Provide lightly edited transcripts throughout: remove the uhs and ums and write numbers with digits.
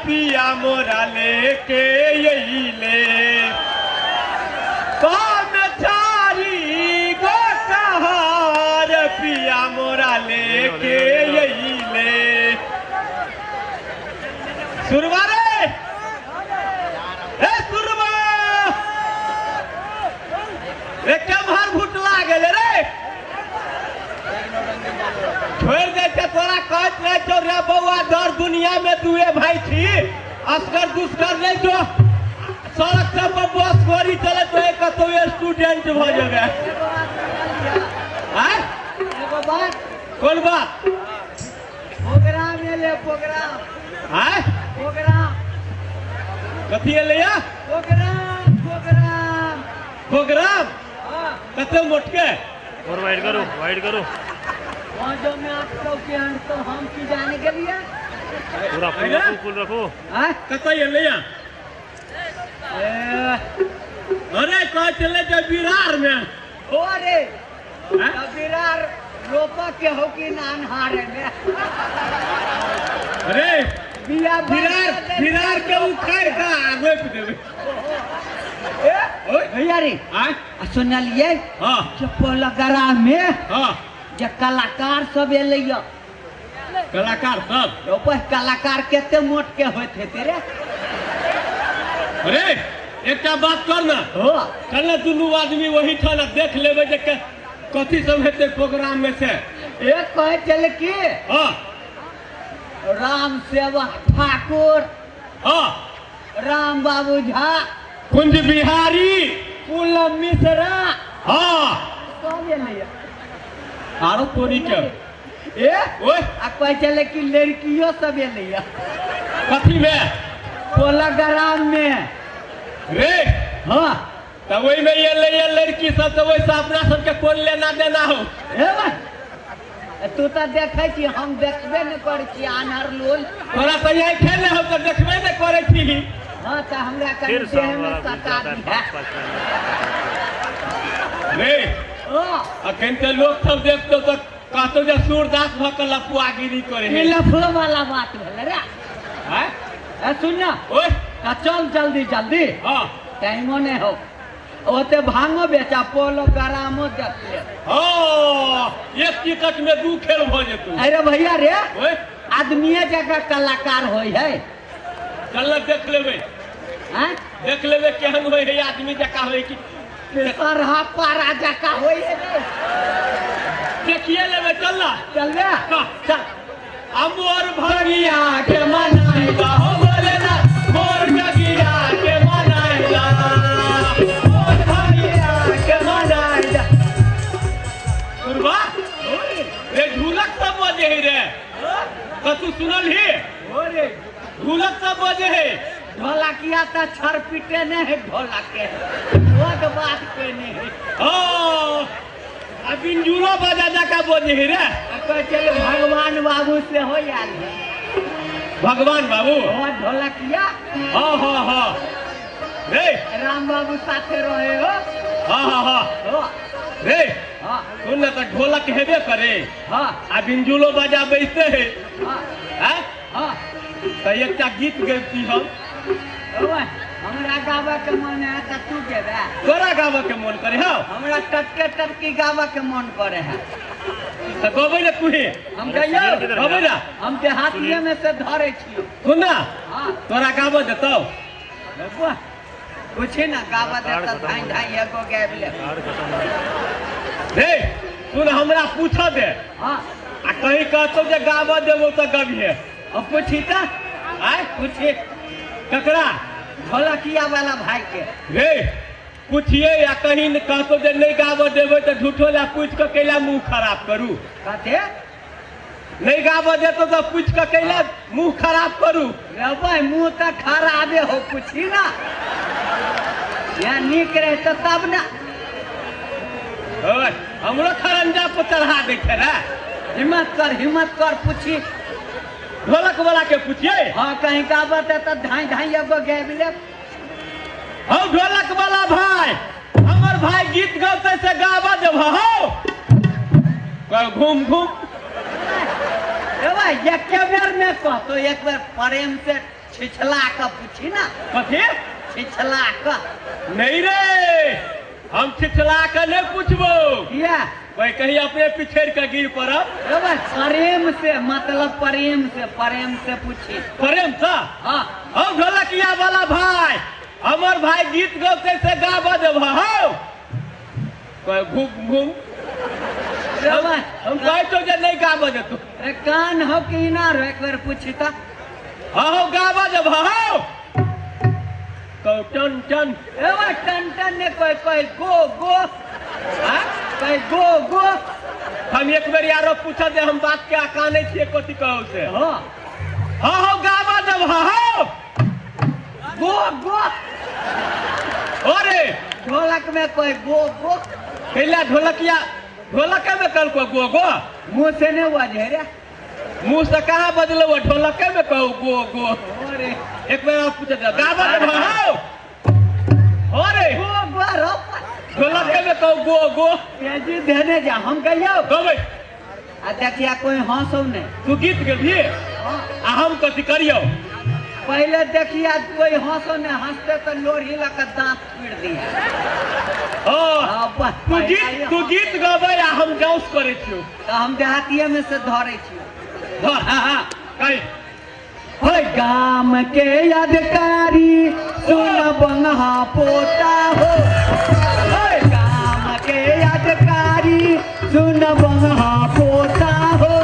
पिया मोरा लेके अइले। कौन चारी गो कहार पिया मोरा लेके अइले। सुरवा रे, ए सुरवा रे, केम्हर भुटला गेलै रे? छोड़ि दै छै तोरा, कहैत रहै छौ रे बौआ, दर दुनिया में दुए भाई छी, असगर दुसगर नहि जो, सड़क सब पर बस गाड़ी चलैत रहे, कतौ स्टूडेंट भऽ जेबै। आँय? एगो बात। कोन बात? प्रोग्राम एलै, प्रोग्राम। आँय? प्रोग्राम। कथी एलैया? Programme, programme. प्रोग्राम? हाँ। कते मोटके? और वाइट करो, वाइट करो। पाँचों में 800 के अंक तो हम की जाने के लिए? पूरा फुल रखो, फुल रखो। हाँ? कतऽ एलैया? ए, अरे कहै छलै जे बिरार में। हो रे। हाँ? तो बिरार रोपा के हो कि नानहारे में? अरे बिया बिरार, बिरार के उखाड़ के आ रोपि देबै। ए, ओए। भैया रे। आँय? आ सुनलियै? हाँ। जे पोलगरा में हाँ। जे कलाकार सब एलैया। कलाकार सब? ओपर कलाकार कते मोट के होइत हेतै रे? अरे एकटा बात कर ना। हो। चल ना दुनू आदमी वही ठान देख लेबै जे कथी सब हेतै प्रोग्राम में से। ए कहै छलै की? हाँ। राम सेवक ठाकुर। हाँ। राम बाबू झा। कुंज बिहारी। पूनम मिश्रा। हाँ। सब एलैया। आरो तोरी के। ए? ओए। आ कहै छलै कि लड़कियो सब एलैया। कथी में? प्रोग्राम में। रे। हाँ। तऽ ओहिमे एलैया लड़की सब, तऽ ओहिसँ अपना सबके कोन लेना देना हो? हे भाई, तू तऽ देखै छी, हम देखबे नहि करै छी, आन्हर लोल। तोरा तऽ यही खेल हो, तऽ देखबे नहि करै छी। हाँ, तऽ हमरा कनि फिर देह में साउंड वाला सटा घुस जाता है, दिहे। पाँच पाँच रे। हाँ। अखन तऽ लोक सब देखतौ तऽ कहतौ जे सूरदास भऽ कऽ लफुआगिरी करै ई है। लफुआ वाला बात भेलै रे। आँय? ए सुन ना। ओए। तऽ चल जल्दी जल्दी। हाँ। टाइमो नहि हो, ओते भांगो बेचा, पोलो गरामो देख ले। हाँ, एक टिकट में दू खेल भऽ जेतौ। अरे भैया रे। ओए। आदमीये जकाँ कलाकार होइ है। चल ना देख लेबै। आँय? देख लेबै केहन होइ है, आदमी जकाँ होइ कि सरहा पारा जकाँ होइ है रे। देखिए लेबै, चल ना। चल रे। हाँ। चल। अमोर भंगिया के मनाइला हो बोलेना, मोर जगिया के मनाइला, मोर भंगिया के मनाइला। सुरवा रे, ढोलक सब बजे है रे, कतू सुनल ही? हो रे। ढोलक सब बजे है। ढोलकिया तऽ छरपीटे नहि है, ढोलक के बहुत बात के नहीं है। हाँ, आ बिंजूरो बजा जका बजे है रे। आ कहै छलै भगवान बाबू से हो आयल है। भगवान बाबू? हो ढोलकिया। हाँ हाँ हाँ रे। राम बाबू साथे रहे हो। हाँ हाँ हाँ। हो। रे। हाँ। सुन ना, तऽ ढोलक हेबे करे। हाँ। आ बिंजुलो बजा बैसते है। हाँ। हाँ? हाँ। तऽ एकटा गीत गैबती हम। ओए, हमरा गाबऽ के मन है तऽ तू गेबे। तोरा गाबऽ के मन करे हौ? हमरा टटके टटकी गाबऽ के मन करे है। तऽ गबै ने तूही। हम अरे गइयो। सुनील किधर गबै गया? ना। हम देहातिये में से धरे छियो। सुन ना। हाँ। तोरा गाबऽ देतौ? बबुआ, पूछे ना गाबऽ कार्ड देतौ, खत्म धाइ हो गया। धाइ एगो गाबि ले। कार्ड खत्म हो गया। रे सुन, हमरा पूछऽ दे। हाँ। आ कहीं कहतौ जे गाबऽ देबौ तऽ गबिहे। अब पूछी तऽ? आँय? पूछी। ककरा? ढोलकिया वाला भाई के। रे पूछिए, या कहीं कहतौ जे नहि गाबऽ देबै तऽ झूठो ला पूछि कऽ कैला मुँह खराब करू? कथे? नहि गाबऽ देतौ तऽ पूछि कऽ कैला मुँह खराब करू? रे भाई, मुँह तऽ खराबे हो, पूछी ना। या नीक रहतौ तब ना। ओए, हमरो खरंजा पर चढ़ा दै छै रे। हिम्मत कर, हिम्मत कर, पूछी। ढोलक वाला के पूछिए? हाँ, कहीं गाबऽ देतौ धाइ धाइ एगो गाबि लेब। हौ ढोलक वाला भाई, हमर भाई गीत गौतै से गाबऽ देबह हौ? कह घूम घूम। ए भाई, एके बेर नहि कहतौ, एक बेर प्रेम से छिछला के पूछी ना। कथी? छिछला के। नहीं रे, हम छिछला के नहीं पूछबो। किया? भाई कहीं अपने पिछड़ के गिर पड़ब। प्रेम से, मतलब प्रेम से, प्रेम से पूछी। प्रेम से? हाँ। हम ढोलकिया वाला भाई, हमर भाई गीत गौते से गाबऽ देबह। हौ घूम घूम हम कहै छौ जे नहीं गाबऽ देतौ। अरे कान हो कि इनार हो, एक बेर पूछी त। हाँ हौ गाबऽ देबह। हौ कहू टन टन। ए टन टन ने कोई कोई गो गो। हाँ कोई गो गो। हम एक बेर यारो पूछत जे हम बात के अकानै छियै कथी कहौ से। हाँ हाँ हौ गाबऽ देबह। हौ गो गो। अरे ढोलक में कोई गो गो। कैला ढोलकिया ढोलके में कहलको गो गो? मुँह से नहीं बजे रे। मुँह से कहाँ बजलौ? ढोलके में कहू गो गो। अरे एक बेर और पूछत गाबऽ देबह। हौ अरे गो गो रो ढोलके में कहू गो गो। तेजी देने जा हम कहियो गबै। आ देखिया कोई हंसौ नहीं। तू गीत गेबही आ हम कथी करियौ? पहले देखिया कोई हंसो नहीं, हंसते तो लोढ़ी लग के दांत पीट दिया। तू गीत गबै आ हम डांस करै छियौ। तो हम देहातिये में से धरै छियौ। हाँ हाँ कहि। होय गाम के अधिकारी सुन बंगहा पोता हो। होय गाम के अधिकारी सुन बंगहा पोता हो।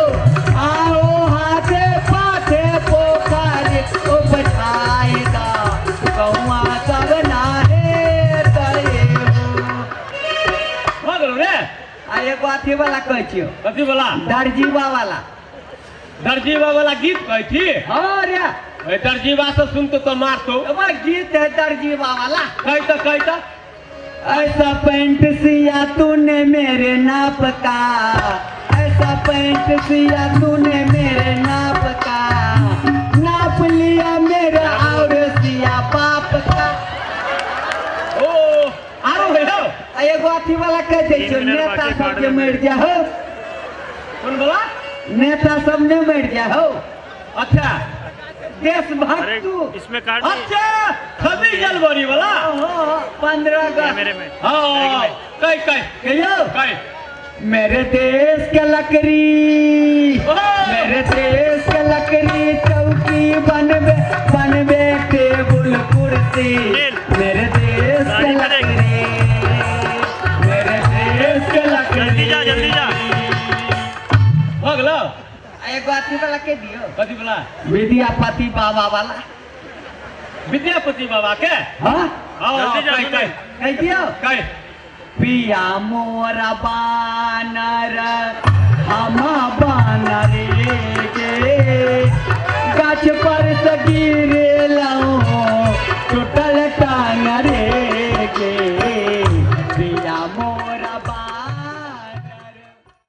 आओ हाथे पाथे पोखरी ओ बचाए दा कौआ सब नाहे तये हो। भऽ गेलौ रे? आ एगो अथी वाला कहै छियौ। कथी वाला? दर्जीवा वाला। दर्जीवा वाला गीत कहै छी? हाँ रे। दर्जीवा से सुनतो तो मारतो। गीत है दर्जीवा वाला। कहि त कहि त। ऐसा पैंट सिया तूने मेरे नाप का, ऐसा पैंट सिया तूने मेरे नाप का, नाप लिया मेरा और सिया बाप का। ओ आरो है हो। एगो अथी वाला कह दै छियौ, नेता सब जे मरि जा हो। कोन वाला? नेता सब ने मरि जा हो। अच्छा देशभक्त तू। इसमें काट। अच्छा 26 जनवरी वाला। 15 अगस्त मेरे में। हाँ कह कह कहियो कह। मेरे देश के लकड़ी, मेरे देश के लकड़ी चौकी बनबे बनबे टेबुल कुर्सी। मेरे देश के लकड़ी, मेरे देश के लकड़ी। जल्दी जा जल्दी जा। भऽ गेलौ? एगो अथी वाला के दियो। कथी वाला? विद्यापति बाबा वाला। विद्यापति बाबा के? हाँ जल्दी जा कह कह दियो। कह। पिया मोरा बानर हम